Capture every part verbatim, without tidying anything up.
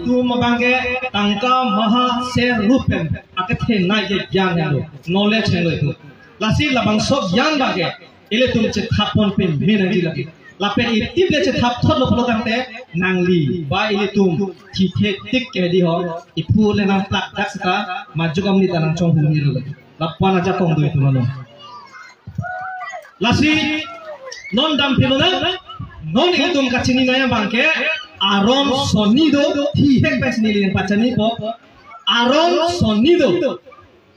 Itum abangke tangka maha ser rup pen akethenei ke gyan henlo, knowledge henlo itum. Lasi labangso gyan abangke ilitum chethap ponpe menangji lagi. Lapen itiple chethap thotlo pulo tangte nangli ba ilitum thithek tik ke di ho, iphu le nangplak dak seta majok amni ta nangchonghumhelo lagi. Lapu-an ajakong do itum ano. Lasi non damphilonang, non itum kachininei abangke aron sonni do, thihek pen si neli pachinipo. Aron sonni do.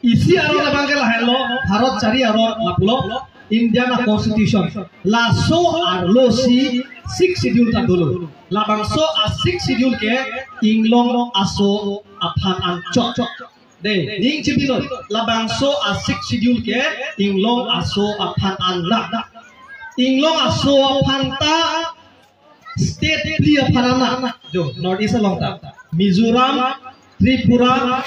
Isi aron abangke lahenlo, Bharat chari aron lapulo, Indian a-constitution. Laso arlo si Sixth Schedule ta dolo. Labangso a-Sixth Schedule ke Inglong aso aphan anchot. Dei, ning chipinon, labangso a-Sixth Schedule ke Inglong aso aphan anak. Inglong aso aphan ta state phli aphan anak. Jo, North East along ta. Mizoram, Tripura,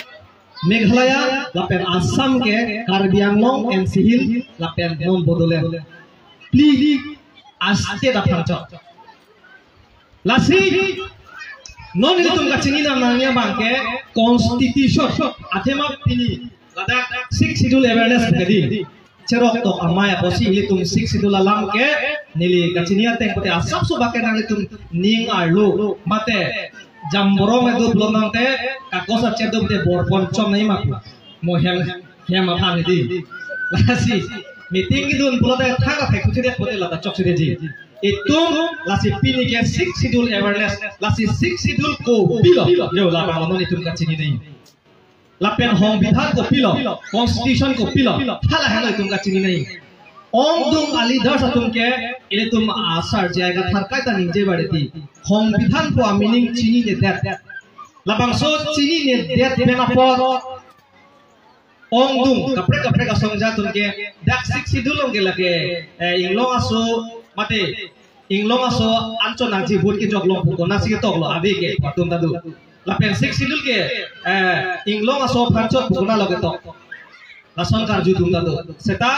Meghalaya, lapen Assam ke Karbi Anglong, N C Hill, lapen non Bodoland. Phli a-state aphan chot. Lasi non ilitum kachini nangji abangke constitution athema pini ladak Sixth Schedule awareness kadi. Cherok tok amei apotsi ilitum Sixth Schedule alam ke neli kachini ateng pute asapso abangke nanglitum ning arlo mate jamborong edu pulo tangte kakos achet do pute bor ponchom nangji ma pu. Mo hem hem aphan hedi. Lasi meeting kedun pulote thang athek kuchidet pute lata chokchedetji. Itum lasi pini ke Sixth Schedule awareness, lasi Sixth Schedule kopilo? Jo, labang non itum kachininei. Lapen Songbidhan kopilo, Constitution kopilo, hala henlo itum kachininei. Ongdung a-leaders atum ke ilitum asar jai ka tharkai ta ningje bareti. Songbidhan pu a-meaning chininedet. Labangso chininedet pen apot ongdung kaprek kaprek asongja atum ke dak Sixth Schedule along ke lake, eh, Inglong aso mate Inglong aso anchot nangji vote kejok long pu konatsi ketoklo, ave ke atum ta do. Lapen Sixth Schedule ke, eh, Inglong aso aphan chot pu konatlo ketok. Lason karju atum ta do. Seta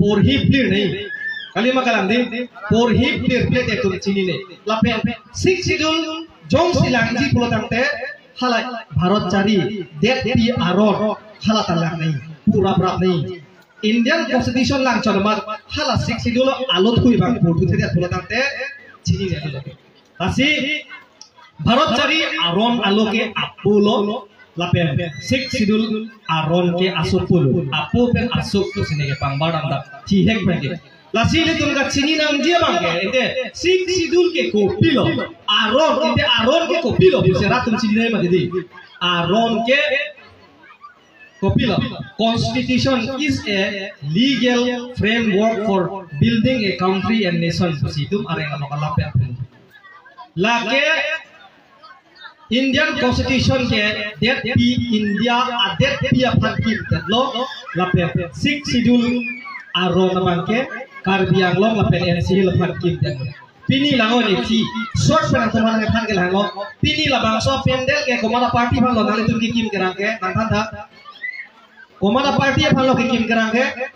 porhi phlir nei. Kalima kalang dei, porhi phlir phlir te itum chininei. Lapen Sixth Schedule jongsi langji pulo tangte hala Bharat chari detpi aron hala ta lang nei, pu raprap nei. Indian Constitution langchot amat hala Sixth Schedule alo thui abang purthu thedet pulo tangte chininei. Lasi Bharat chari aron alo ke apo lo, lapen Sixth Schedule aron ke asopo lo. Apo pen aso pusi neke pangbar damdak thihek pen ke. Lasi ilitum kachini nangji abangke, ente Sixth Schedule ke kopilo? Aron, ente aron ke kopilo pusi rat atum chininei mati dei. Aron ke kopilo? Constitution is a legal framework for building a country and nation. Pusi itum areng ano kalap ya. Lake Indian Constitution ke detpi India adetpi aphan kimtedlo, lapen Sixth Schedule aron abangke Karbi Anglong lapen N C Hill aphan kimtedlo. Pini lango ni chi short pen atum aphan nangthan ke lango. Pini labangso pandal ke komat a-party aphan lo, nanglitum kekim kerang ke nangthan tha. Komat a-party aphan lo kekim kerang ke?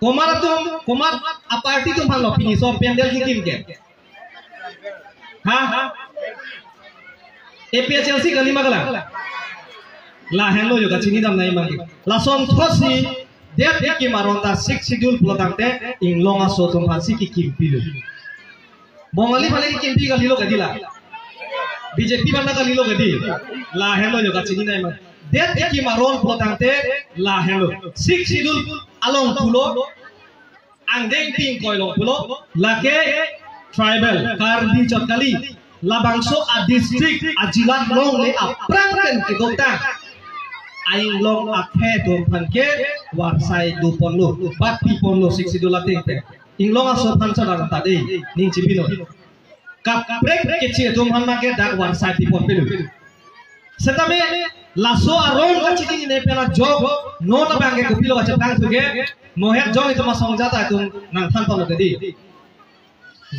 Komat atum, komat a-party atum aphan lo pini so pandal kekim ke? Ha? A P H L C kali ma kalang? Lahenlo jo, kachini damnei mangke. Lasonthotsi det kekim aron ta Sixth Schedule pulo tangte Inglong aso atum aphansi kekim pilo. Bongali aphan kekimpi kalilo kadi la? B J P aphan kalilo kadi? Lahenlo jo, kachininei ma. Det kekim aron pulo tangte lahenlo. Sixth Schedule along pulo, angdeng ping koi long pulo, lake tribal, Karbi chot kali, labangso a-district, a-jila longle aphrang pen kedotang a-Inglong akhei atum aphan ke varsai do ponlo, bat pi ponlo Sixth Schedule ateng pen. Inglong aso aphan chot aron ta dei, ning chipinon. Kaprek keche atum aphan abangke dak varsai pi ponpelo. Setame laso aron kachininei pen ajok non abangke kopilo kacheplang thuke, mohet jong itum asongja ta itum nangthan palo kadi.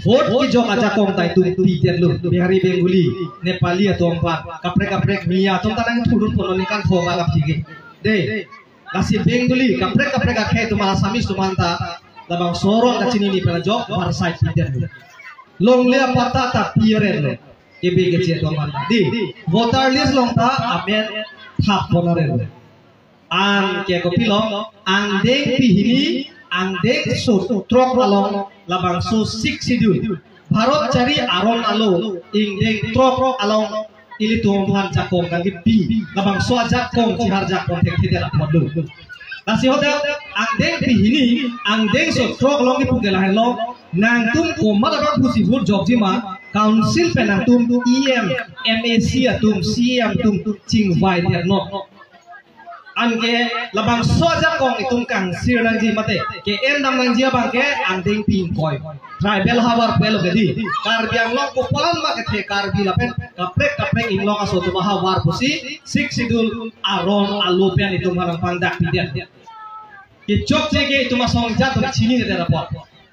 Vote kejok ajakong ta itum pidetlo, Bihari, Bengali, Nepali atum aphan, kaprek kaprek Miya atum ta nangthudun ponlo ningkan thom arap thike. Dei, lasi Bengali, kaprek kaprek akhei atum, Assamese atum aphan ta labangso aron kachininei pen ajok varsai pidetlo. Longle apatta ta pi-aretlo. K B K G atum aphan di. Voter list along ta amen thap pon arelo. Anke kopilo, angdeng pihini, angdeng so throk along labangso Sixth Schedule, Bharat chari aron alo, ingdeng throk along ilitum aphan jakong nangkepi, labangso ajakong chihar jakong thekthedet apotlo. Lasi hoda angdeng pihini, angdeng so throk along kipu ke lahenlo, nangtum komat abang pusi vote jokjima, council pen nangtum E M, M A C atum, C E M atum chingvai detnon. Anke labangso ajakong itum kangsir nangji mate ke-en dam nangji abangke angdeng pi ingkoi. Tribal havar pulo ke di. Karbi Anglong kopulan ma kethe Karbi lapen kaprek kaprek inglong aso atum ahavar pusi Sixth Schedule aron alo pen itum aphan nangpangdak pidet. Kechokche ke itum asong jat atum chininedet apot.